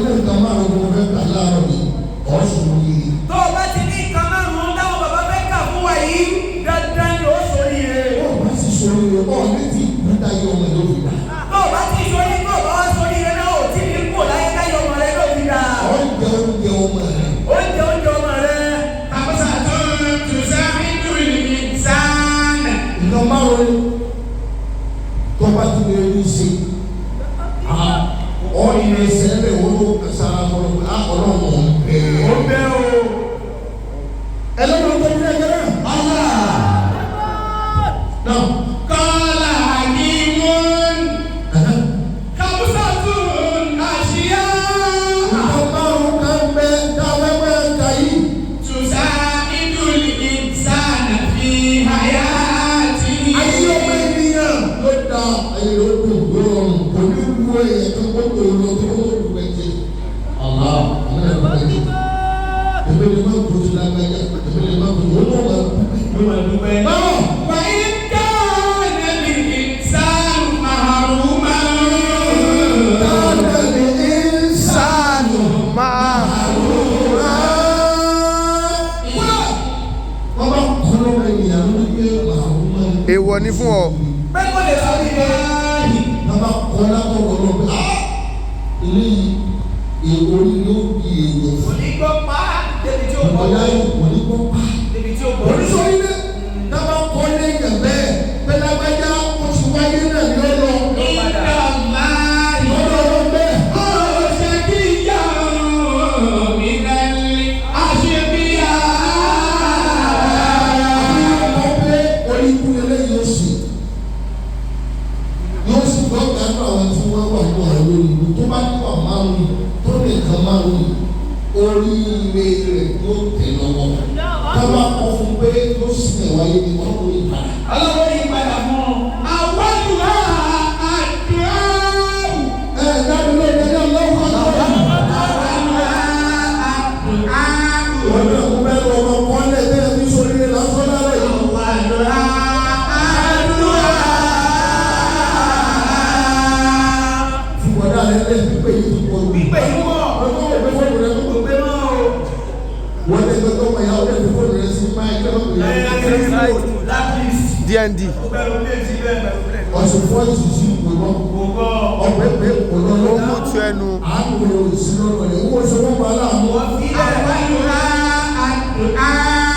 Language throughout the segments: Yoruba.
ní nǹkan márùn-ún mo fẹ́ kà láàárọ̀ yìí, ọ̀sùn yìí. Tó o bá ti ní nǹkan márùn-ún táwọn bàbá fẹ́ kà fún wa yìí, dandan ni ó ṣoríire. Ó bá sì sọ̀rọ̀ rẹ̀ ọ̀ ní ti ìkúta yọ ọmọ ló fi dà. Tó o bá ti ṣorí, tó o bá wá ṣoríire náà, ò tí ní kò láyé káyọ̀ ọmọ rẹ ló fi dà. Ọ̀ ń jẹ oúnjẹ ọmọ rẹ̀. Oúnjẹ oúnjẹ ọmọ rẹ. Nǹkan márùn-ún tó bá ti lè rí ṣe. Ọ̀ ìrẹsẹ̀ rẹ̀ wọ́n ló sára fọlọ́ pé ọlọ́run ọ̀ ń bẹ̀rẹ̀. Ó bẹ́ o. Ẹlọ́run tó ní ẹgbẹ́ náà. Náà. Nǹkan márùn-ún kan bẹ dáwẹ́wẹ́ ka yìí. Ayé ọmọ ènìyàn ló da ayé ló dùn ló rọrùn kò ní wú ẹ̀yẹ tó kó tó lọ tó kó tó dùn ẹ̀jẹ̀. Àlá àwọn ẹ̀rọ ẹ̀jẹ̀. Èmi lè má kó ti lágbájá, èmi lè má kó ti wọ́n náà máa dúpẹ́. Báwo? Dáadáa ni ìsàlù Máa rà. Wọ́n bá kọ́ lọ́wọ́ ènìyàn ló ní pé màá máa ń. Èèwọ̀ ni fún ọ. Pé kò lè ṣoríire. Bàbá kọ́ látọ̀dọ̀ lọ pé á eléyìí èèwọ̀ ni yóò di èèwọ̀ Kò fún. ní gbọ́ pa débi tí ó bọ̀. Ọ̀yá yìí kò ní kó pa. Débi tí ó bọ̀. Oníṣòwò ilé dábàá kọ́ lẹ́yìn bẹ́ẹ̀ pẹ́lágbájá oṣù wáyé náà ni ó lọ. Lọ́dọ̀ ọlọ́run bẹ́ẹ̀. Àwọn pé orí ikú eléyìí ó sì. Yóò sì gbọ́ gánà àwọn tí wọ́n wà ní ọ̀rọ̀ lórí ìlú tó bá níwà márùn-ún tó nìkan márùn-ún oríire rẹ̀ yóò tẹ̀ lọ́wọ́. Tábà kọ́ fún pé yóò sì tẹ̀ wáyé ni wọ́n kò yí padà. Ọlọ́run yí padà fún un. Ẹ dábìí lóde ní ọlọ́wọ́ ọlọ́wọ́. Wọ́n náà kú bẹ́ẹ̀ lọ ọmọ kọ́lẹ̀ bẹ́ẹ̀ ní sóríire lásán lára yìí. Fúnwọ́dà rẹ̀ lẹ́ pípé yìí ti pọ̀ jù. Pípé yìí pọ̀. Ọjọ́ òpé fóònù rẹ̀ Kò gbé mọ́ o. wọ́n lé gbẹ́gbẹ́ ọmọ ìyá ọdẹ fi fóònù rẹ̀ sí máa ń jẹ́ ọmọ ìyá. DND. Ọ̀sùn fún ìṣiṣi ìpè mọ́. Ọ̀pẹ pé kò lọ Ó lọ́wọ́. mú tu ẹnu. Àánú rẹ̀ ò sí lọ́dọ̀ rẹ̀. Owó ṣe wọ́n pa aláàánú.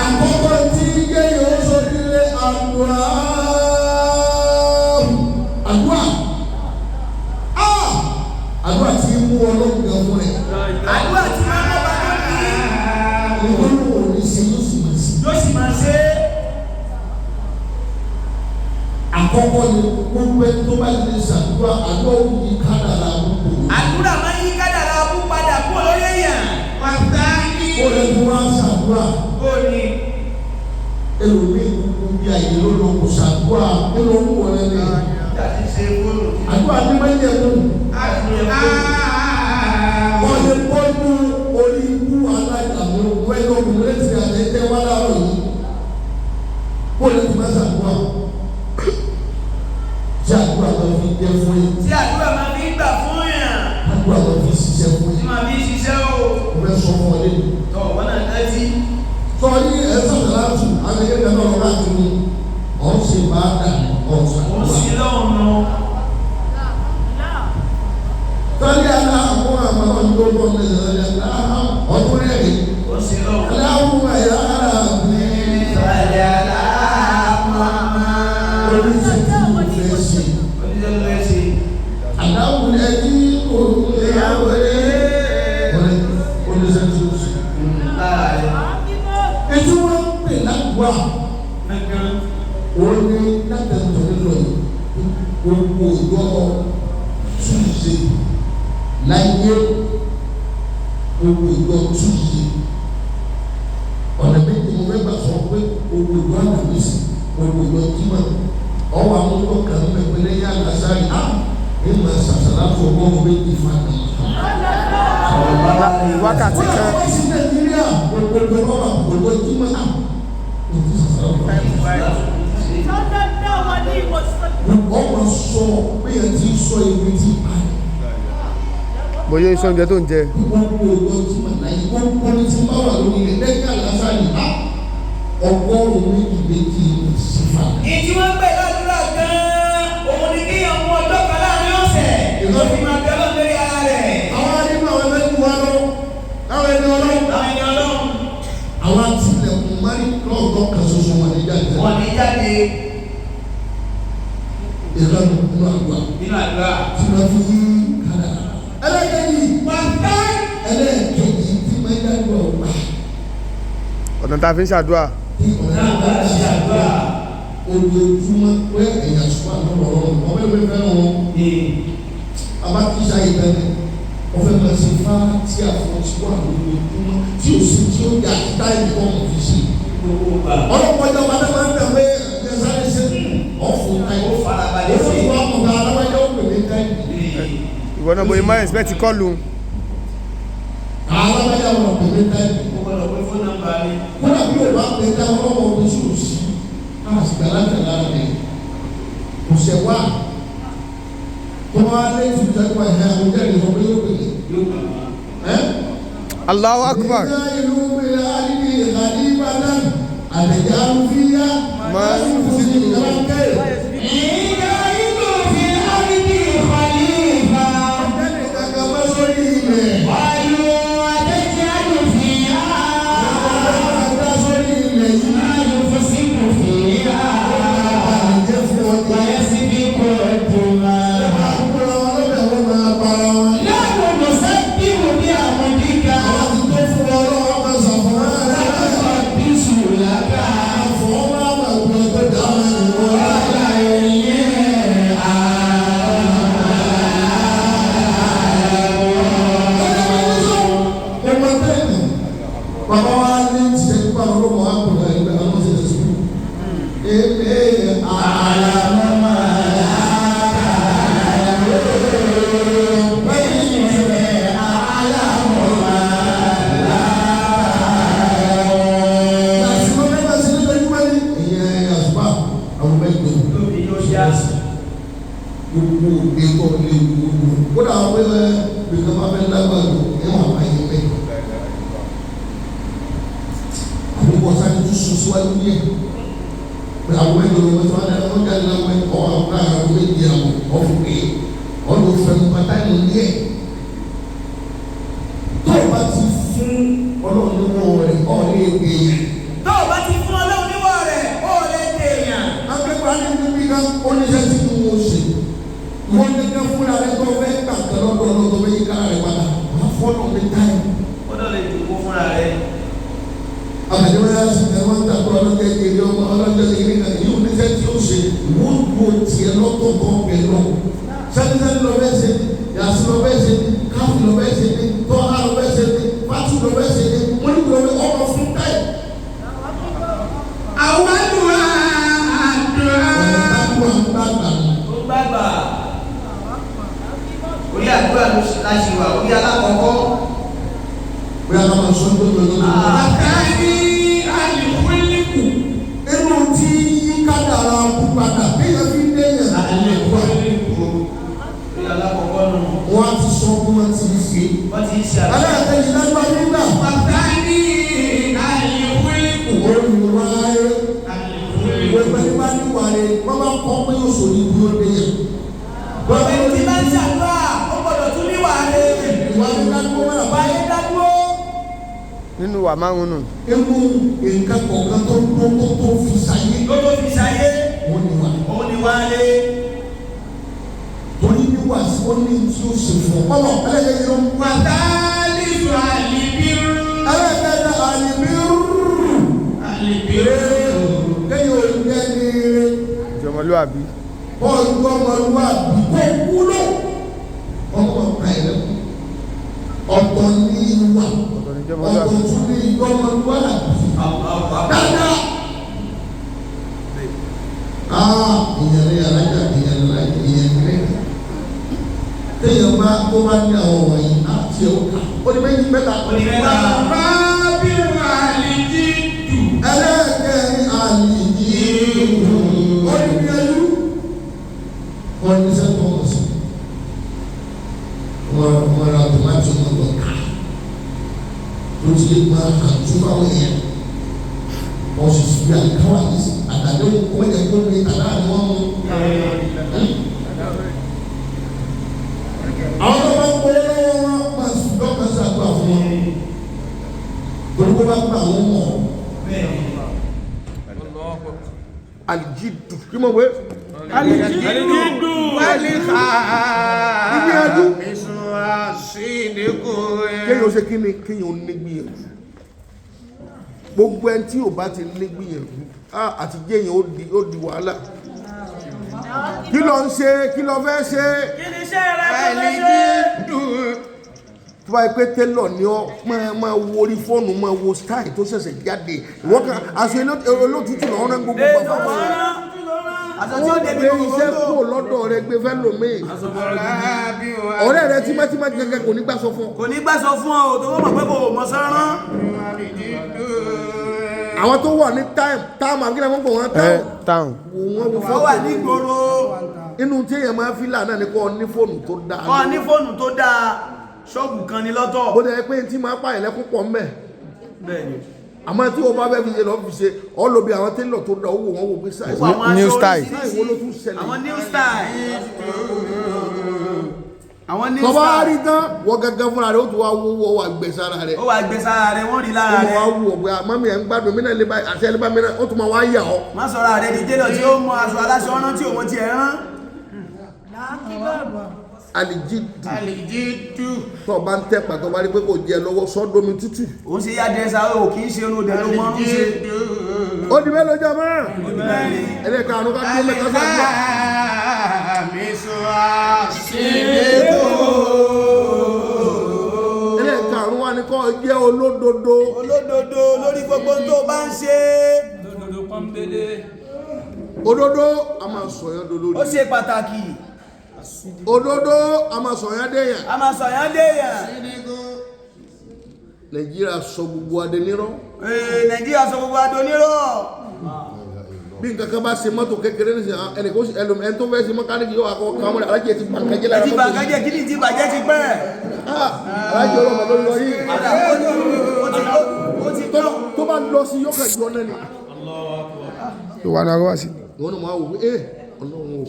Àkọ́kọ́ tí yé yóò sóríire àdúrà. Àdúrà. Àdúrà tí mú ọlọ́run gan fún rẹ̀. Àdúrà tí máa ń bá tó ní Ìwọ́n ò ní ṣe yóò sì máa ṣe. yóò sì máa ṣe é. Àkọ́kọ́ ni gbogbo ẹni tó bá ti ṣàdúrà àdúrà ó yí kádàrá gbogbo. Àdúrà máa ń yí kádàrá kú padà kúrò lórí èèyàn. Ó lè fi wá ṣàdúrà Ó ní ẹlòmíì kúkú bí àyè ló lọ kó ṣàdúrà ó lọ ń wọlé ní. àti ṣe fóònù. Àdúrà ní máa ń yẹ kó. Wọ́n lè bọ́jú orí ikú aláìsàmú wẹ́n ọkùnrin létí àti ẹ̀jẹ̀ wá láàárọ̀ yìí. Kó lè fi máa ṣàdúrà. Ṣé àdúrà lọ fi jẹ́ fún yín? Tí àdúrà máa fi ń gbà fún yàn. Àdúrà lọ fi ṣiṣẹ́ fún Tí yín. máa fi ń ṣiṣẹ́ o. Mo fẹ́ sọ fún ọ lẹ́nu. Tọ̀ wọ́n náà tẹ́tí. Sọ ní ẹ̀sán láti àwọn ẹgbẹ́ náà lọ́la tó ní ọ̀ ń ṣe bá dà ọ̀ ń Ó ń ṣàdúrà. sin lọ́hùn nù. Tọ́lá aláwọ̀ àwọn ọ̀dọ́ ọ̀dọ́ ọdún rẹ̀ rí. Ó ń sin lọ́hùn. Aláwọ̀ ẹ̀yà ara mi. Sọ̀lẹ̀ aláàmọ́. Oríṣi tí mo fẹ́ ṣe. Oníṣẹ́ ló fẹ́ ṣe. Aláwọ̀ ẹ̀dí òun ìyàwó rẹ̀. Oríṣi tí mo ṣe. Lára rẹ̀. Ètò wọn ń pè lágbà Gángan. òun ní látẹ̀tọ̀ nílò yìí. Gbogbo ìjọ Túnṣe láyé gbogbo ìjọ Túnṣe. Ọ̀nà méjì mo fẹ́ gbà sọ pé gbogbo ìjọ Àlàmísì gbogbo ìjọ Jímọ̀ ọwọ́ àwọn ọjọ́ kan ń bẹ pé lẹ́yìn àlàsárì á ní ma ṣàṣàlá fún ọgọ́rùn-ún méjì fún àná. Wákàtí Wọ́n kan. yà wọ́n sí Nàìjíríà gbogbo ìjọ wà gbogbo Jímọ̀ á ní ti ṣàṣàlá fún ọmọ sọ pé ẹ ti sọ ibi tí pa ẹ. Bóyá iṣẹ́ oúnjẹ tó ń jẹ. Gbogbo ọjọ́ tí mà láyé gbogbo ní ti máa wà lórí ilẹ̀ lẹ́yìn àlásà yìí á ọgọ́rùn-ún méjì méjì sífà. Ìtí wọ́n pè ládùúrà gan-an, òun ni kéèyàn mú ọjọ́ kan láàrin ọ̀sẹ̀ tó fi máa bẹ Ọlọ́run lórí ara rẹ̀. Àwọn arínú àwọn ẹni wà lọ, àwọn ẹni ọlọ́run. Àwọn ẹni Ọlọ́run Àwọn àtìlẹ̀kùn mọ́rí lọ́ọ̀dọ́ kan ṣoṣo wọn ní jáde. wọ́n ní jáde Ìkànnì nínú àgbà nínú àdúrà. tí wọ́n fi yí kádà. Ẹlẹ́kẹ̀jì Pàtà ẹlẹ́kẹ̀jì tí máa ń dájú ọ̀gbà Ọ̀nà tá a fi ń ṣàdúrà. tí ọ̀nà náà bá ṣe àdúrà. ojoojúmọ́ pé ẹ̀yà sùpà lọ́wọ́ ọ̀rọ̀ ọmọ ẹgbẹ́ fẹ́ràn wọn. Abakisa yìí bẹ́ẹ̀ wọ́n fẹ́ máa ṣe fá tí a fọ́ tí wà lójoojúmọ́ tí o sì tí o yà tí táyì kọ́ mọ̀ fi sí. Gbogbo ìgbà. Ọlọ́pàá ìjọba náà máa ń tẹ̀ pé ẹ̀ sáré ṣe ọ̀fun táyì. Ó farabalẹ̀ sí. Ó fún ọmọ ọ̀gá aláwájọ́ ó pè mí táyì. Ìwọ náà bóyá máa expect kọ́ọ̀lù. Aláwájọ́ wọn pè mí táyì. Ó gbọ́dọ̀ pé fóònù nọ́mbà mi. Kódà bí o bá pè dá ọlọ́wọ́ ọdún sí òsì káàsì gbàlájà lára rẹ̀. Kò sẹ̀ wá. Tó wá lé ìtújẹ́ pa ẹ̀hẹ́ àwọn jẹ́rìí sọ pé yóò pè mí. Yóò pè mí. Ẹ́ Allahu Akbar. Ìyá inú fi árídì khalifa. Wàlú adéjìánù fi á. Máyò fún fi á. Wàyẹ̀ sí bí kò dùn máa. Lẹ́nu mọ̀sẹ́ bí mo bí àwọn kíkà. Lákòókò bí sùn lábà. Wàhálà ẹ̀yẹ Bàbá wa ní tiẹ̀ nípa ọlọ́mọ àkùnrin ẹgbẹ́ àwọn ọmọ ṣẹlẹ̀ sùkúl. Èmi àlàmọ́ Lóbi yóò ṣe àṣà. Gbogbo òde tó lé gbogbo kódà àwọn pé gbèsè máa fẹ́ lágbàdo ẹ wà máa yẹ pé àbúkọ sáré tó sùn síwájú yẹ pé àwọn ẹgbẹ́ wọn tí wọn dáná wọn jáde láwọn ẹ̀kọ́ àwọn àwọn méjì àwọn ọ̀fùnkè ọ̀dọ̀ fẹ̀mú pátá ìlú yẹ tó o bá ti fún ọlọ́run nínú rẹ̀ ọ̀ ní èdè yẹn. Tó o bá ti fún Ọlọ́run níwọ̀ rẹ̀, ó lè dè èèyàn. Akẹ́kọ̀ọ́ ní bíbí ká oníṣẹ́ tí mo ṣe. Wọ́n gẹ́gẹ́ fúnra rẹ̀ tó fẹ́ gbà tẹ́lọ́ tó lọ́ tó fẹ́ yí kára rẹ̀ padà. Wọ́n fọ́nà mi táyì. Ó dọ̀ lè dùnkó fúnra rẹ̀. Àbẹ̀dẹ́wẹ́ yá sí ẹ̀ wọ́n ń tàkùrọ̀ ọlọ́jẹ́ kiri ọmọ ọlọ́jẹ́ kiri náà. Yóò oníṣẹ́ tí ó ṣe wọ́n wo tiẹ̀ lọ́tọ̀ kan bẹ̀ lọ. Sẹ́ni lọ bẹ́ẹ̀ ṣe ni, Yàsí lọ bẹ́ẹ̀ ṣe ni, Káfí lọ bẹ́ẹ̀ ṣe ni, Tọ́há lọ bẹ́ẹ̀ ṣe ni, Fátù lọ bẹ́ẹ̀ ṣe ni, Mọ́líkù lọ bẹ́ẹ̀ ọmọ fún táyì. Àwọn àdúrà àdúrà. Ọ̀rọ̀ táwọn Ó gbàgbà. Orí àdúrà ló ṣe láṣẹ wà, orí alákọ̀ọ́kọ́. Bóyá ká máa sọ tó lọ lọ́dún. Àtàrí àlùkùlùkù. Inú tí yíkádàrá kú padà kéèyàn fi déyàn àlùkò. Àlùkùlùkù. Orí alákọ̀ọ́kọ́ nù. Wọ́n á ti sọ bí wọ́n ti ń ṣe. Wọ́n ti ń ṣe àdúrà. Aláàtẹ̀yìn lágbá nígbà. Àtàrí àlùkùlùkù. Olùwáyé Àlùkùlùkù. ìwé pẹ̀lú bá níwà rẹ̀ wọ́n bá kọ́ pé yóò sọ ní ibi ó déyàn. Bọ̀dé tí bá ń ṣàdúrà, ó gbọ́dọ̀ tún níwà rẹ̀. Ìwà ní dájú wọn àbá Wáyé dádúró. Nínú wà márùn-ún nù. ewu nǹkan kọ̀ọ̀kan tó tó tó tó fi ṣayé Ló tó fi ṣayé, wọ́n ní wà. òun ni wálé. Torí níwà sí ó ní tí ó ṣe fún ọ. Ọmọ ẹlẹ́dẹ̀ẹ́ yìí ló ń Wàtálífù àlìbírú. ẹlẹ́dẹ̀ẹ́ àlìbírú. Àlìbírú. Kéèyàn ò jẹ́ ní ire. Ìjọmọlúwàbí. Bọ́ọ̀lù ọmọlúwàbí kó wúlò. Ọmọ ọ̀ka ẹ̀ lẹ́kọ̀ọ́. Ọ̀tọ̀ ní ìwà. Ọ̀tọ̀ ní ìjọmọlúwàbí. Ọ̀tọ̀ tún ní ìjọmọlúwàbí. Dáadáa. Aa ìyẹn ní alájà ìyẹn ní alájà ìyẹn ní alájà. Téèyàn bá tó bá ní àwọn wọ̀nyí á tiẹ̀ ó kà. Ó di méjì mẹ́ta. Ó di mẹ́ta. Bábírù àlìjídù. Ẹlẹ́ẹ̀kẹ́rin àlìjí. Ó ní bí ẹlú. Wọ́n ní sẹ́tọ̀ ọ̀sán. Wọ́n ra Ló ti lè máa hàn tún báwọn èèyàn. Wọ́n sì fi àkáwà yìí àtàdéhùn kó yẹ kó ní tàdá ni wọ́n mú. Àwọn tó bá ń gbọ́ lọ́wọ́ wọn máa sùn lọ́kàn sí àdúrà fún wọn. Torí kó bá gbà wọ́n mọ̀. Alijidu kí mo wé. Alijidu Ìgbìyànjú. Misu asidiku. Kéèyàn ó ṣe kí ni kéèyàn ó ní gbìyànjú. Gbogbo ẹni tí ò bá ti ní gbìyànjú àti jẹ́yàn ó di wàhálà. Kí ló ń ṣe? Kí ló fẹ́ ṣe? Kí ni iṣẹ́ rẹ tó fẹ́ ṣe? Alijidu. Tó bá yẹ pé télọ̀ ni ọ́, máa wo orí fóònù, máa wo style tó ṣẹ̀ṣẹ̀ jáde. Ìwọ́n kan aṣọ olótùtù lọ́wọ́ rán gbogbo Èèyàn bàbá wọn. máa ń aṣọ tí ó Wọ́n débi gbé gbogbo iṣẹ́ kúrò lọ́dọ̀ rẹ gbé fẹ́ lòmíì. Ọ̀rẹ́ rẹ tímọ́tímọ́ gẹ́gẹ́ kò ní gbà sọ fún ọ. Kò ní gbà sọ fún ọ tó wọ́n mọ̀ pé kò mọ̀ sọ́rán. Àwọn tó wà ní táìmù táìmù àbíkí wọ́n pọ̀ wọ́n táìmù. Táwọn. Wò wọ́n wo Wọ́n wà fọ́tò. ní ìgboro. Inú tí èèyàn máa fi là náà ni kò ní fóònù tó dáa. Kọ́ ní fóònù tó dáa, ṣọ́ọ̀bù kan ní lọ́tọ̀. Bó dẹ̀ pé tí máa pààyàn lẹ́kún pọ̀ mbẹ̀. Bẹ́ẹ̀ni. Àmọ́ tí o bá fẹ́ fi ṣe lọ́ọ́ fi ṣe, ọ lò bí àwọn télọ̀ tó da owó wọn wò pé sáì. Àwọn aṣọ New style. Sáì wo ló tún ṣẹlẹ̀? Àwọn new style. Àwọn new Tọ́ba style. rí tán, wọ́n gángan fúnra rẹ̀ ó tún wá wó wọ́ wà gbẹ sára rẹ̀. Ó wà gbé sára rẹ̀, wọ́n rí lára Ó máa wá rẹ̀. wù ọ́ pé mọ́mí ẹ̀ ń gbádùn mí náà lè bá àṣẹ ẹ̀ lè bá mi náà, ó tún máa wá yà ọ́. Má sọ̀rọ̀ rẹ̀ di télọ̀ tí ó mọ aṣọ aláṣọ rán tí òun ti ẹ̀ rán. Alijidu. Alijidu. Tọ́ ọ bá ń tẹ́ pàtó bá rí pé kò jẹ lọ́wọ́ sọ́dọ̀mí tútù. Òun ṣe yá dẹ́sà ó kì í ṣe irun òdẹ̀ ló mọ́ ń ṣe. Ó di mélòó jọ mọ́? Ẹlẹ́karùn-ún ká dúró mẹ́ta sáà. Misu asidiku. Ẹlẹ́karùn-ún wa ni kọ́ jẹ́ olódodo. Olódodo lórí gbogbo tó bá ń ṣe. Lódodo pọ́nbélé. Òdodo a máa sọ̀yàn dolórí. Ó ṣe pàtàkì. Òdodo a máa sọ̀yàn déyàn. A máa sọ̀yàn déyàn. Nàìjíríà sọ gbogbo adé nírọ́. Nàìjíríà sọ gbogbo adó nírọ́. Bí nǹkan kan bá ṣe mọ́tò kékeré ní sìn ẹnì kó ẹlòmí ẹni tó fẹ́ ṣe mọ́kánìkì yóò akọ kàmúrà alájẹ ti bàǹkàjẹ́ lára Ẹ ti bàǹkàjẹ́ kí ni ti bàjẹ́ ti pẹ́. Alájẹ ọlọ́mọ ló lọ yìí. Ó ti Tó bá lọ sí yóò kàn yọ náà ni. Ìwà náà wá sí. Ìwọ náà máa wò pé ẹ Ọlọ́run o.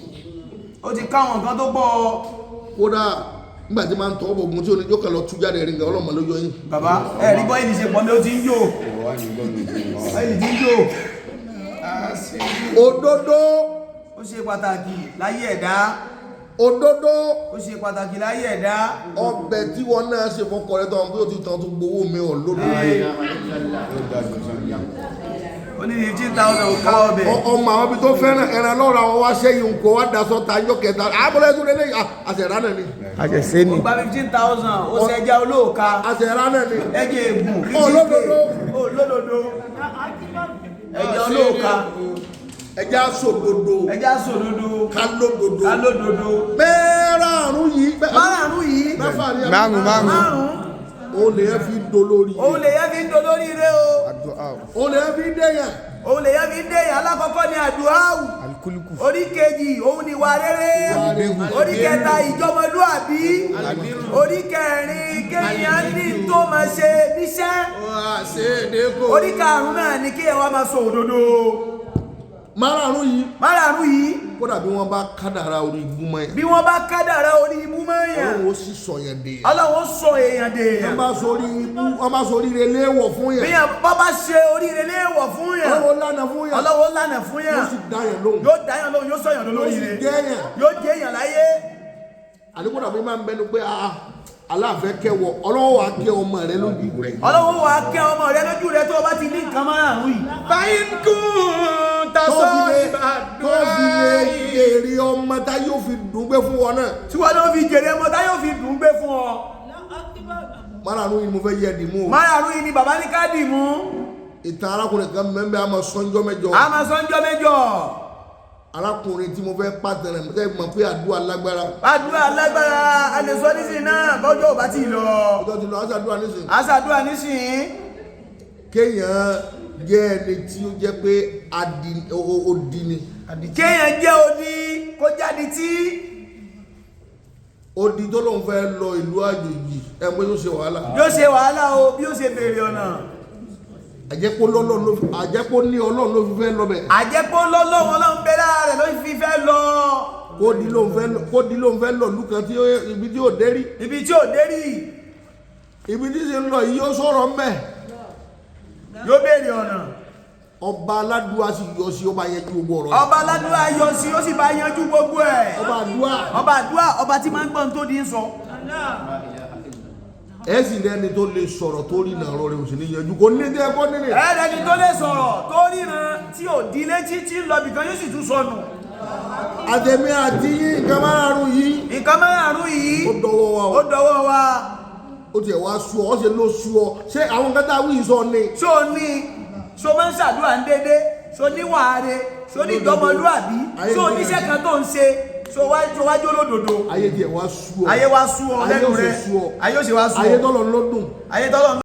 Ó ti káwọn nǹkan tó pọ̀. Kódà nígbà tí máa ń tọwọ́ bọ̀ ogun tí yóò kàn lọ tú jáde rìn gan ọlọ́mọ ló yọ yín. Bàbá ẹ rí bọ́ìlì ṣe pọ̀ mi ó ti ń yò. Bọ́ìlì ti ń yò. Òdodo. Ó ṣe pàtàkì láyé ẹ̀dá. Òdodo. Ó ṣe pàtàkì láyé ẹ̀dá. Ọbẹ̀ tí wọ́n náà ṣe fọkọ rẹ tán bí ó ti tán tó gbowó mi ọ̀ lódodo. Ó ní 15,000 ká ọbẹ̀. Ọmọ àwọn ibi tó fẹ́ràn ẹran lọ́ra wọn wá sẹ́yìn nǹkó wá daṣọ ta yọ kẹta àbúrò ẹ̀sùn lélẹ̀ àṣẹ̀rá náà ni. Àṣẹ̀ṣe ni. Ó gba 15,000 ó ṣe ẹja olóòka. Àṣẹ̀rá náà ni. Ẹjẹ ègùn. Olódodo. Olódodo. Ẹja olóòka. Ẹja sòdodo. Ẹja sòdodo. Ká lódodo. Ká lódodo. Mẹ́rààrún yìí. Márààrún yìí. Mẹ́fà ni. Márùn márùn. Márùn. Òun lè fi dolórí. Òun lè yẹ fi ń dolórí rẹ o. Òun lè fi déyàn. Òun lè yẹ fi ń déyàn. Alákọ̀ọ́kọ́ ni àdúháwù. Alikuluku. Orí kejì òun ni ìwà rere. Orí kẹta ìjọmọlúàbí. Orí kẹrin kéèyàn ní tó máa ṣe níṣẹ́. Orí karùn-ún náà ni kéèyàn wá máa sọ òdodo. Márààrún yìí. Márààrún yìí. Kódà bí wọ́n bá kádàrá orí ibú mọ́ yẹn. Bí wọ́n bá kádàrá orí ibú mọ́ yẹn. Ọlọ́run ó sì sọ yẹn dè. Ọlọ́run ó sọ èèyàn dè yẹn. Wọ́n bá sọ orí ibú, wọ́n bá sọ oríire léèwọ̀ fún yẹn. Bí yẹn bá bá ṣe oríire léèwọ̀ fún yẹn. Ọlọ́run lànà fún yẹn. Ọlọ́run lànà fún yẹn. Yóò sì dá yẹn lóhùn. Yóò dá yẹn lóhùn, yóò sọ yẹn lórí Yóò sì rẹ̀. jẹ́ yẹn. Yóò jẹ́ yẹn láyé. Àdúgbò mi máa ń bẹnu pé aláàfẹ́ kẹwọ, Ọlọ́run wàá kẹ́ ọmọ rẹ lójú rẹ. Ọlọ́run wàá kẹ́ ọmọ rẹ lójú rẹ tó o bá ti ní nǹkan márààrún yìí. Báyìí kún tasọ́ Tó fi lè jèrè ọmọ tá yóò fi dùn gbé fún wọn náà. Tí wọn ló fi jèrè ọmọ tá yóò fi dùn gbé fún ọ. Márààrún yìí ni mo fẹ́ yẹ dìmú o. Márààrún yìí ni bàbá ní ká dìmú. Ìtàn arákùnrin kan mẹ́mbẹ́ a máa sọ́njọ́ mẹ́jọ. A máa sọ́njọ́ mẹ́jọ. Arákùnrin tí mo fẹ́ pàtẹ́rẹ̀ mo fẹ́ mọ̀ pé àdúrà lágbára. Àdúrà lágbára a lè sọ nísìnyí náà bọ́jọ́ ò bá ti lọ. Ọjọ́ ti lọ, àṣàdúrà nísìnyí. Àṣàdúrà nísìnyí. Kéèyàn jẹ́ ẹni tí ó jẹ́ pé odi ni. Kéèyàn jẹ́ odi kó jáde tí. Odi tó lóun fẹ́ lọ ìlú àjòjì, ẹ pé yóò ṣe wàhálà. Yóò ṣe wàhálà o, bí ó ṣe béèrè ọ̀nà. Àjẹpọ̀ lọ́lọ́run ló fi, àjẹpọ̀ ní Ọlọ́run ló fi fẹ́ lọ bẹ̀. Àjẹpọ̀ lọ́lọ́run, Ọlọ́run bẹ lára rẹ̀ ló fi fẹ́ lọ. Kó di lóun fẹ́ lọ ìlú kan tí ibi tí ò dé rí. Ibi tí ò dé rí. Ibi tí ṣe ń lọ yìí, yóò sọ̀rọ̀ mbẹ́. Yóò béèrè ọ̀nà. Ọba aládùá sì yọ sí, ọba yẹn ju gbogbo ọ̀rọ̀ rẹ̀. Ọba aládùúrà yọ sí, ó sì bá yanjú gbogbo ẹ̀. Ọba àdúrà. Ọba àdúrà, ọba tí máa ń gbọ́n tó di ń sọ. Ẹ sì rẹni tó lè sọ̀rọ̀ tó rí nàrọ̀ rẹ̀, ò sì ní yanjú, kò ní ní ẹ̀kọ́ nílé. Ẹ̀rẹ́ni tó lè sọ̀rọ̀ tó ríran tí ò di létí, tí ń lọ bìkan, yóò sì tún sọnù. Àtẹ̀mí àti yín, nǹkan márùn-ún yìí, Nǹkan márùn-ún yìí, ó dọwọ́ wa o. Ó dọwọ́ wa. Ó tiẹ̀ wá sú ọ, ó ṣe ló sú ọ, ṣé àwọn nǹkan tá a wí sọ ni? Ṣó o ní, ṣó máa ń ṣàdúrà ń dédé, ṣó níwà re, ṣó ní ìdọ́mọlúàbí, ṣó oníṣẹ́ kan tó ń ṣe, ṣó wájú olódodo. Ayé tiẹ̀ wá sú ọ. Ayé wá sú ọ Ayé lẹ́nu ó ṣe rẹ. sú ọ. Ayé ó ṣe wá sú ọ. Ayé tọ́lọ̀ ló dùn. Ayé tọ́lọ̀.